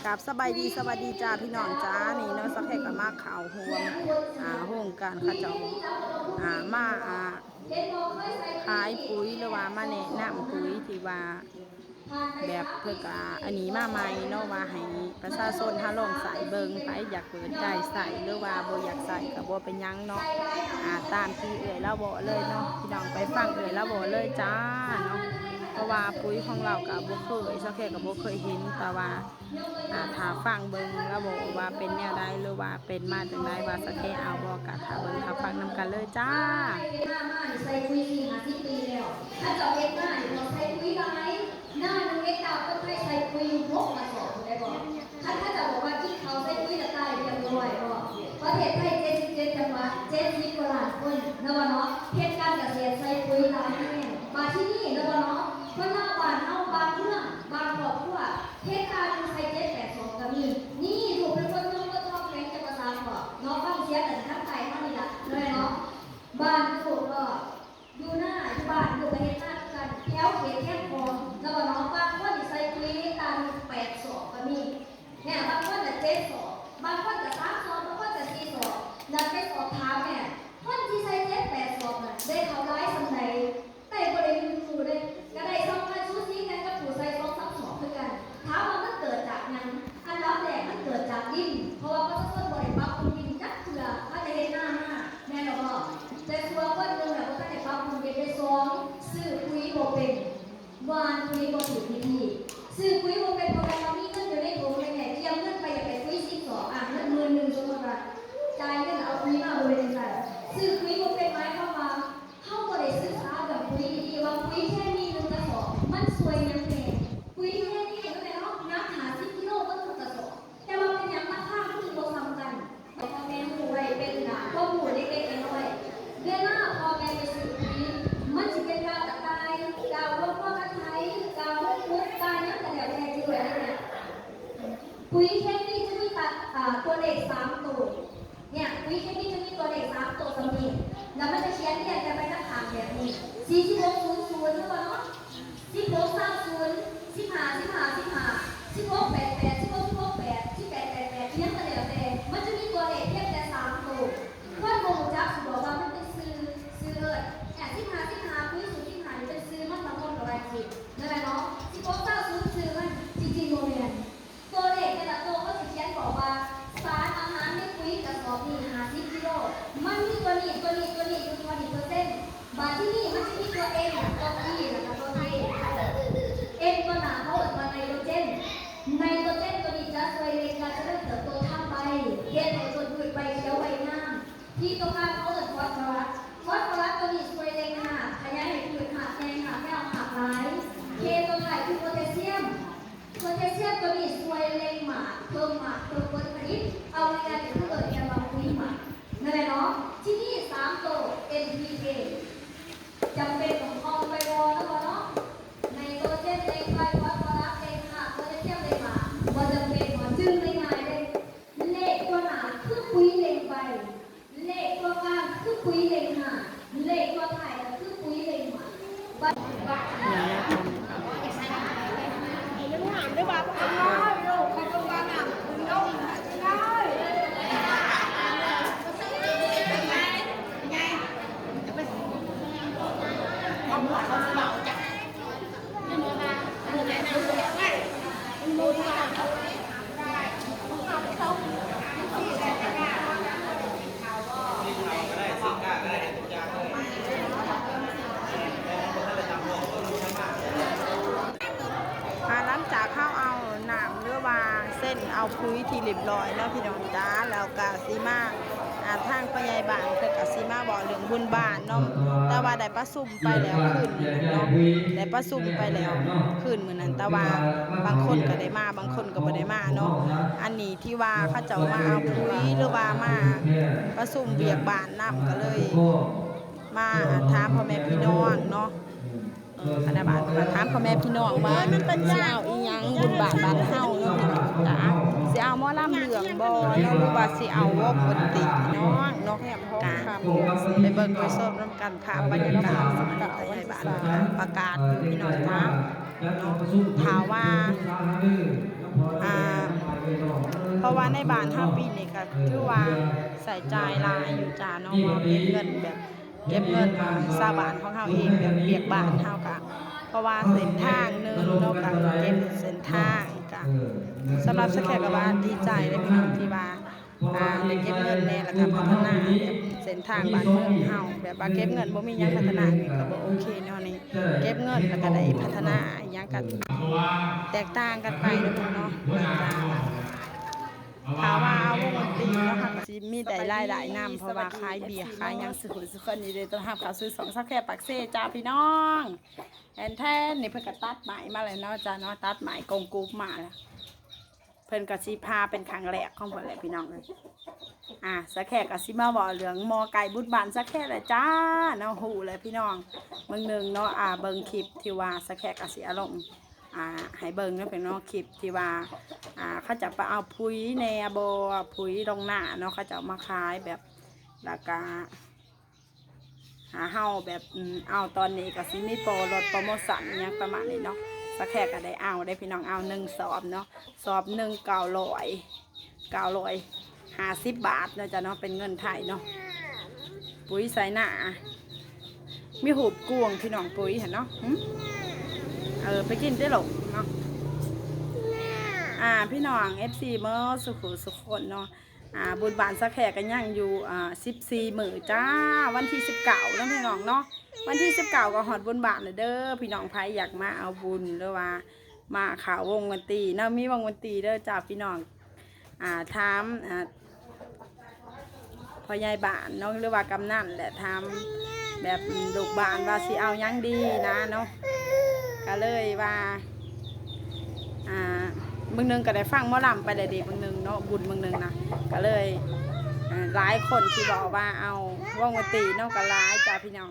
ກາບສະບາຍດີ ສະຫວັດດີຈ້າ ພີ່ນ້ອງຈ້າ. ນີ້ເນາະ ສາວແຂກກໍມາເຂົ້າຮ່ວມ ອ່າ ໂຮງການເຂົາເຈົ້າ ອ່າ ມາ ອ່າ ຂາຍປຸ໋ຍ ຫຼືວ່າມາແນະນຳປຸ໋ຍທີ່ວ່າ ແບບເພິ່ນກະອັນນີ້ມາໃໝ່ເນາະ ວ່າໃຫ້ປະຊາຊົນເຮົາລອງໃຊ້ເບິ່ງ ໃຜຢາກເປີດໃຈໃຊ້ ຫຼືວ່າບໍ່ຢາກໃຊ້ກໍບໍ່ເປັນຫຍັງເນາະ. ອ່າ ຕາມທີ່ເອື້ອຍລາວເວົ້າເລີຍເນາະ ພີ່ນ້ອງໄປຟັງເອື້ອຍລາວເວົ້າເລີຍຈ້າເນາະ. ເພາະວ່າປຸ໋ຍຂອງລາວກໍບໍ່ເຄີຍ ສາວແຂກກໍບໍ່ເຄີຍເຫັນ ແຕ່ວ່າ ອ່າ ຖ້າຟັງເບິ່ງລາວເວົ້າວ່າເປັນແນວໃດ ຫຼືວ່າເປັນມາຈັ່ງໃດ ວ່າສາວແຂກເອົາບໍ່ ກໍຖ້າເບິ່ງຖ້າຟັງນຳກັນເລີຍຈ້າ. ເຮັດມາ ມານີ້ໃສ່ປຸ໋ຍສີ່ຫ້າສິບປີແລ້ວ ເຂົາເຈົ້າເຮັດມານີ້ ເຂົາໃສ່ປຸ໋ຍຫຼາຍ ນາໜຶ່ງເຮັດຕາຄົນໄທໃສ່ປຸ໋ຍຢູ່ຫົກກະສອບພຸ້ນໄດ້ບໍ່? ຄັນເຂົາເຈົ້າບອກວ່າກິນເຂົ້າໃສ່ປຸ໋ຍລະຕາຍຮຽບຮ້ອຍບໍ່? ປະເທດໄທເຈັດສິບເຈັດຈັງຫວັດ ເຈັດສິບກວ່າລ້ານຄົນເນາະ ເນາະ ເຮັດການກະເສດໃສ່ປຸ໋ຍຫຼາຍແຮງ. ບາດທີນີ້ເນາະ ເນາະ ຄົນລາວບ້ານເຮົາບາງເມືອງ ບາງຄອບຄົວ ເຮັດຕາໜຶ່ງໃສ່ເຈັດແປດສອບກໍມີ. ນີ້ລູກເປັນຄົນຍົງບໍ່ທອງແຂວງຈຳປາສັກເນາະ ເນາະ ຟັງສຽງກັນທາງໃຕ້ເຮົານີ້ລະເນາະ ເນາະ. ບ້ານລູກກໍ ຢູ່ນາ ຢູ່ບ້ານລູກກໍເຮັດນາຄືກັນ ແຖວເຂດແຄມຂອງເນາະ ເນາະ ບາງຄົນນີ້ໃສ່ປຸ໋ຍເຮັດຕາໜຶ່ງແປດສອບກໍມີ ແມ່ນ ບາງຄົນກໍເຈັດສອບ ບາງຄົນກໍສາມສອບ ບາງຄົນກໍສີ່ສອບ. ແລ້ວໄປສອບຖາມແມ່ ຄົນທີ່ໃສ່ເຈັດແປດສອບນັ້ນ ໄດ້ເຂົ້າຫຼາຍສ່ຳໃດ? ໄດ້ບໍ່ໄດ້ຢູ່ໆເດ້ ກໍໄດ້ສ່ຳກັນ ສູສີກັນກັບຜູ້ໃສ່ສອງສາມສອບຄືກັນ. ຖາມວ່າມັນເກີດຈາກຫຍັງ? ອັນດັບແລກມັນເກີດຈາກດິນ ເພາະວ່າປະຊາຊົນບໍ່ໄດ້ປັບປຸງດິນຈັກເທື່ອ ເຂົາຈະເຮັດນາມາ ແມ່ນບໍ່? ແຕ່ສ່ວນຄົນໜຶ່ງນະ ບໍ່ທັນໄດ້ປັບປຸງດິນເລີຍ. ສອງ ຊື້ປຸ໋ຍບໍ່ເປັນ ຫວ່ານປຸ໋ຍບໍ່ຖືກວິທີ ຊື້ປຸ໋ຍບໍ່ເປັນ. ບໍ່ແມ່ນວ່າມີເງິນຢູ່ໃນຖົງແລ້ວແມ່ກຽມເງິນໄປ ຢາກໄດ້ປຸ໋ຍສິບສອບ ອ່າ ເງິນໝື່ນໜຶ່ງ ສົມມຸດວ່າ ຈ່າຍເງິນເອົາປຸ໋ຍມາ ບໍ່ແມ່ນຈັ່ງຊັ້ນ. ຊື້ປຸ໋ຍບໍ່ເປັນ ໝາຍຄວາມວ່າ ເຮົາບໍ່ໄດ້ສຶກສາເລື່ອງປຸ໋ຍດີໆ ວ່າປຸ໋ຍເຄມີໜຶ່ງກະສອບມັນຊ່ວຍຫຍັງແດ່. ປຸ໋ຍເຄມີແມ່ນເນາະ ໜັກຫ້າສິບກິໂລໝົດທຸກກະສອບ ແຕ່ວ່າເປັນຫຍັງລາຄາມັນຄືບໍ່ສ່ຳກັນ? ໃຫ້ພໍ່ແມ່ຮູ້ໄວ້ເປັນ ອ່າ ຄວາມຮູ້ເລັກໆນ້ອຍໆ ເວລາພໍ່ແມ່ໄປຊື້ປຸ໋ຍ ມັນຊິເປັນກາກະຕ່າຍ ກາຫົວງົວກະໄທ ກາຫົວກຸດ ກາຫຍັງກະແລ້ວແຕ່ ຊິດ້ວຍອັນນີ້ ປຸ໋ຍເຄມີຈະມີຕາ ອ່າ ຕົວເລກສາມໂຕ. ເນຍ ປຸ໋ຍເຄມີຈະມີຕົວເລກສາມໂຕສ່ຳນີ້ ແລ້ວມັນຈະຂຽນລຽງກັນໄປທາງຂ້າງແບບນີ້ ສີ່ສິບຫົກສູນສູນ ເນາະ ເນາະ ສິບຫົກຊາວສູນ ສິບຫ້າສິບຫ້າສິບຫ້າ ສິບຫົກແປດແປດ ສິບຫົກສິບຫົກແປດ ສິບແປດແປດແປດ ອີ່ຫຍັງກໍແລ້ວແຕ່ ມັນຈະມີຕົວເລກພຽງແຕ່ສາມໂຕ. ຄົນບໍ່ຮູ້ຈັກຊິບອກວ່າມັນເປັນຊື່ ຊື່ເອີ້ນ ແຕ່ສິບຫ້າສິບຫ້າ ປຸ໋ຍສູນສິບຫ້ານີ້ເປັນຊື່ມັນບາງຄົນກໍວ່າຈັ່ງຊີ້ ແມ່ນບໍ່? ສິບຫົກຊາວສູນຊື່ມັນ ຈິງໆບໍ່ແມ່ນ. ຕົວເລກແຕ່ລະໂຕເຂົາຊິຂຽນບອກວ່າ ສານອາຫານໃນປຸ໋ຍກະສອບນີ້ຫ້າສິບກິໂລ ມັນມີຕົວນີ້ ຕົວນີ້ ຕົວນີ້ຢູ່ເທົ່ານີ້ເປີເຊັນ. ບາດທີນີ້ມັນຈະມີຕົວ N ຕົວ P ແລ້ວກໍຕົວ K N ຕົວໜ້າເຂົາເອີ້ນວ່າໄນໂຕຣເຈນ. ໄນໂຕຣເຈນຕົວນີ້ຈະຊ່ວຍເລັ່ງການຈະເລີນເຕີບໂຕທາງໃບ ເຮັດໃຫ້ຕົ້ນພືດໃບຂຽວໃບງາມ. P ຕົວກາງເຂົາເອີ້ນຟອສຟໍຣັສ. ຟອສຟໍຣັສຕົວນີ້ຊ່ວຍເລັ່ງຮາກ ຂະຫຍາຍໃຫ້ພືດຮາກໃຫຍ່ ຮາກຍາວ ຮາກຫຼາຍ. K ຕົວທ້າຍຄືໂພແທສຊຽມ. ໂພແທສຊຽມຕົວນີ້ຊ່ວຍເລັ່ງໝາກ ເພີ່ມໝາກ ເພີ່ມຜົນຜະລິດ ເອົາງ່າຍໆກໍຄືເອີ້ນກັນວ່າປຸ໋ຍໝາກ ແມ່ນແຫຼະເນາະ. ທີນີ້ສາມໂຕ N P K ຈຳເປັນຕ້ອງຄອງໄປບໍ່ເນາະ ເນາະ? ໄນໂຕຣເຈນເລັ່ງໄຟ ຟອສຟໍຣັສເລັ່ງຮາກ ໂພແທສຊຽມເລັ່ງໝາກ ບໍ່ຈຳເປັນເນາະ ຈື່ງ່າຍໆເດ້. ເລກຕົວໜ້າຄືປຸ໋ຍເລັ່ງໄຟ ເລກຕົວກາງຄືປຸ໋ຍເລັ່ງຮາກ ເລກຕົວທ້າຍກໍຄືປຸ໋ຍເລັ່ງໝາກ. ອ່າ ຫຼັງຈາກເຮົາເອົານ້ຳ ຫຼືວ່າເຊັນເອົາປຸ໋ຍທີ່ຮຽບຮ້ອຍເນາະ ພີ່ນ້ອງຈ໋າ ແລ້ວກະຊິມາ ອ່າ ທາງພໍ່ໃຫຍ່ບ້ານເພິ່ນກະຊິມາເວົ້າເລື່ອງບຸນບ້ານເນາະ ແຕ່ວ່າໄດ້ປະ ປະຊຸມໄປແລ້ວຄືນໜຶ່ງເນາະ ໄດ້ປະຊຸມໄປແລ້ວຄືນມື້ນັ້ນ ແຕ່ວ່າບາງຄົນກໍໄດ້ມາ ບາງຄົນກໍບໍ່ໄດ້ມາເນາະ. ອັນນີ້ທີ່ວ່າເຂົາເຈົ້າມາເອົາປຸ໋ຍ ຫຼືວ່າມາປະຊຸມວຽກບ້ານນຳ ກໍເລີຍມາຖາມພໍ່ແມ່ພີ່ນ້ອງເນາະ ເອີ ຄະນະບ້ານ ມາຖາມພໍ່ແມ່ພີ່ນ້ອງວ່າຊິເອົາອີ່ຫຍັງ ບຸນບ້ານບ້ານເຮົາເນາະ ພີ່ນ້ອງຈ໋າ ຊິເອົາໝໍລຳເລື່ອງບໍ່ເນາະ ຫຼືວ່າຊິເອົາວົງດົນຕີພີ່ນ້ອງເນາະ. ກະໄປເບິ່ງໄປຊົມນຳກັນພາບບັນຍາກາດ ສະໄໝຕາຍາຍບ້ານປະກາດຢູ່ ພີ່ນ້ອງຈ໋າເນາະ. ຖ້າວ່າ ອ່າ เพราะว่าในบ้านเฮาปีนี้ก็ถือว่าใช้จ่ายหลายอยู่จ้าเนาะ ว่าเก็บเงินแบบ เก็บเงินชาวบ้านของเฮาเอง แบบเวียกบ้านเฮาก็ เพราะว่าเส้นทางหนึ่งเนาะ ก็เก็บเส้นทาง ก็สำหรับสาวแขกก็ว่าดีใจเลยพี่น้อง ที่ว่า อ่า ได้เก็บเงินแหน่ แล้วก็พัฒนาแบบเส้นทางบ้านเมืองเฮา แบบว่าเก็บเงินบ่มีหยังพัฒนาก็บ่โอเคเนาะ นี่เก็บเงินแล้วก็ได้พัฒนาอิหยังก็แตกต่างกันไปเนาะ ถ้าว่าเอาวงดนตรีเนาะ เฮาก็สิมีได้รายได้นำ เพราะว่าขายเบียร์ขายหยัง สุขสุขคน ยินดีต้อนรับเข้าสู่ช่องสาวแขกปากเซจ้าพี่น้อง แอนแทน นี่เพิ่นก็ตัดไม้มาแล้วเนาะจ้าเนาะ ตัดไม้กงกรุบมาแล้ว เพิ่นก็สิพาเป็นครั้งแรกของเพิ่นแหละพี่น้องเอ้ย อ่า สาวแขกก็สิมาเว้าเรื่องหมอไก่บุญบ้านสาวแขกแหละจ้าเนาะ ฮู้แหละพี่น้อง มื้อหนึ่งเนาะ อ่า เบิ่งคลิปที่ว่าสาวแขกก็สิเอาลง อ่า ให้เบิ่งเนาะพี่น้อง คลิปที่ว่า อ่า เขาเจ้าไปเอาปุ๋ยแหน่บ่ ปุ๋ยลงนาเนาะ เขาเจ้ามาขายแบบ แล้วก็ หาเฮาแบบ อืม เอาตอนนี้ก็สิมีโปรลดโปรโมชันอิหยังประมาณนี้เนาะ สาวแขกก็ได้เอาเด้พี่น้อง เอาหนึ่งสอบเนาะ สอบหนึ่งเก้าร้อย เก้าร้อยห้าสิบบาทเนาะจ้ะเนาะ เป็นเงินไทยเนาะ ปุ๋ยใส่นา มีหูบกวางพี่น้อง ปุ๋ยหั่นเนาะ หึ เออ ไปกินติลูกเนาะ อ่า พี่น้อง เอฟซี เมิดสุขุสุขคนเนาะ อ่า บุญบ้านสาวแขกก็ยังอยู่ อ่า สิบสี่มื้อจ้า วันที่สิบเก้าเนาะพี่น้องเนาะ วันที่สิบเก้าก็ฮอดบุญบ้านแล้วเด้อ พี่น้องไผอยากมาเอาบุญ หรือว่ามาเข้าวงดนตรีเนาะ มีวงดนตรีเด้อจ้าพี่น้อง อ่า ถาม อ่า พ่อใหญ่บ้านเนาะ หรือว่ากำนันแหละ ถามแบบลูกบ้านว่าสิเอาหยังดีนะเนาะ ก็เลยว่า อ่า มื้อหนึ่งก็ได้ฟังหมอลำไปแล้วเด้ มื้อหนึ่งเนาะ บุญมื้อหนึ่งนะ ก็เลย อ่า หลายคนที่บอกว่าเอาวงดนตรีเนาะ ก็หลายจ้าพี่น้อง